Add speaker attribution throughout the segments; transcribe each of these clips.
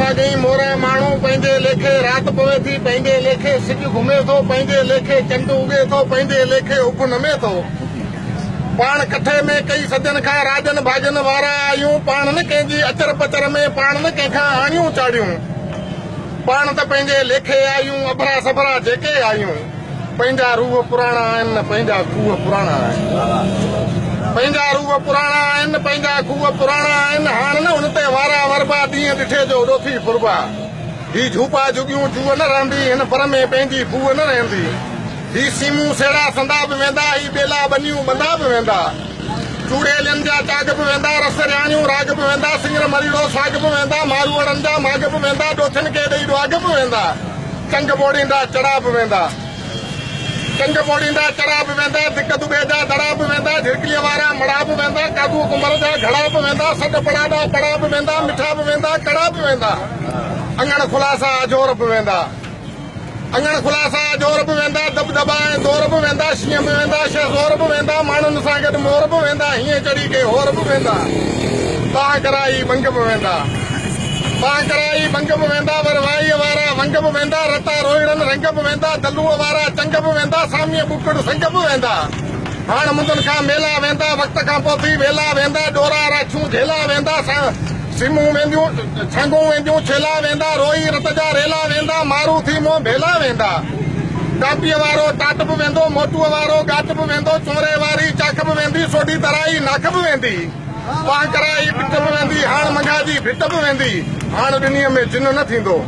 Speaker 1: ماڳهين مورا ماڻهو، پنهنجي ليکي رات پوي ٿي، پنهنجي ليکي سج گهمي ٿو، پنهنجي ليکي چنڊ اڳي ٿو، پنهنجي ليکي اڀ نمي ٿو. پاڻ ڪٺي ۾ ڪئي صدين کان راڄن ڀاڄن وارا آهيون، پاڻ نه ڪنهن جي اچر پچر ۾ پاڻ نه ڪنهن کان آڻيون چاڙهيون. پاڻ ته پنهنجي ليکي آهيون، اڀرا سڀرا جيڪي آهيون. پنهنجا روح پراڻا آهن نه پنهنجا کوهه پراڻا آهن. پنهنجا روح پراڻا آهن نه پنهنجا کوهه پراڻا آهن. هاڻ نه ان تي وارا وربا، ڏينهن ڏٺي جو ڏوٿي ڦربا. هي جهوپا جهڳيون جوء نه رهندي، هن بر ۾ پنهنجي ڦوهه نه رهندي. هي سيمون سيڙا سندا به ويندا، هي ٻيلا ٻنيون ٻندا به ويندا. چوڙيلين جا چاڳ به ويندا، رس رياڻيون راڳ به ويندا، سڱر مريڙو ساڳ به ويندا، ماروئڙن جا ماڳ به ويندا، ڏوٿين کي ڏئي ڏهاڳ به ويندا، چنگ ٻوڙيندا چڙا به ويندا. چنگ ٻوڙيندا چڙا به ويندا، ڌڪ دٻي جا دڙا به ويندا، جهرڪيء وارا مڙها به ويندا، قادوء ڪنڀر جا گهڙا به ويندا، سڏ پڙاڏا پڙا به ويندا، مٺا به ويندا، ڪڙا به ويندا، اڱڻ خلاصا اجهور به ويندا. اڱڻ خلاصا اجهور به ويندا، دٻدٻا ۽ دور به ويندا، شينهن به ويندا، شهزور به ويندا، ماڻهن سان گڏ مور به ويندا، هينئين چڙهي ڪي هور به ويندا، تان ڪرائي ٻنگ به ويندا، تان ڪرائي ٻنگ به ويندا، ور وائيء وارا ونگ به ويندا، رتا روهيڙن رنگ به ويندا، دلوء وارا چنگ به ويندا، ساميء ٻوڪڙ سنگ به ويندا، هاڻ مندن کان ميلا ويندا، وقت کان پوء ٿي ويلا ويندا، ڏورا راڇون جهيلا ويندا، سيمون وينديون، ڇانگون وينديون، ڇيلا ويندا، روئي رت جا ريلا ويندا، مارو ٿي منهن ڀيلا ويندا. ٽاپيء وارو ٽاٽ به ويندو، موٽوء وارو ڳاٽ به ويندو، چونري واري چاک به ويندي، سوڍي ترائي ناک به ويندي، پانهه ڪرائي پٽ به ويندي، هاڻ منگها جي ڀٽ به ويندي، هاڻ ٻنيء ۾ جن نه ٿيندو،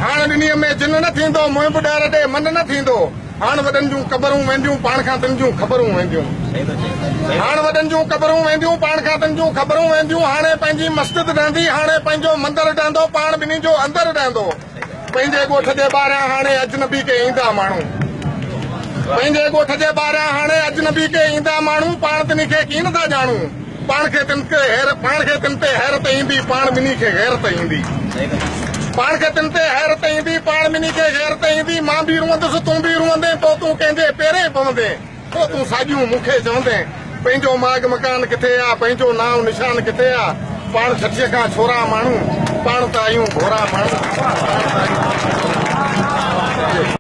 Speaker 1: هاڻ ٻنيء ۾ جن نه ٿيندو، منهن به ڏهر ڏي من نه ٿيندو. هاڻ وڏن جون قبرون وينديون، پاڻ کان تن جون خبرون وينديون. هاڻ وڏن جون قبرون وينديون، پاڻ کان تن جون خبرون وينديون. هاڻي پنهنجي مسجد ڊهندي، هاڻي پنهنجو مندر ڊهندو، پاڻ ٻنهي جو اندر ڊهندو. پنهنجي ڳوٺ جي ٻاهريان هاڻي اجنبي ڪي ايندا ماڻهو. پنهنجي ڳوٺ جي ٻاهريان هاڻي اجنبي ڪي ايندا ماڻهو، پاڻ تنهي کي ڪين ٿا ڄاڻون. پاڻ کي تن تي پاڻ کي تن تي حيرت ايندي، پاڻ ٻنهي کي غيرت ايندي. پاڻ کي تن تي حيرت ايندي، پاڻ ٻنهي کي غيرت ايندي. مان به روئندس، تون به روئندين، پوء تون ڪنهن جي پيرين پوندين، پوء تون ساڳيون مون کي چوندين. پنهنجو ماڳ مڪان ڪٿي آ، پنهنجو نانء نشان ڪٿي آ. پاڻ ڇٺيء کان ڇورا ماڻهو، پاڻ ته آهيون ڀورا ماڻهو، پاڻ ته آهيون.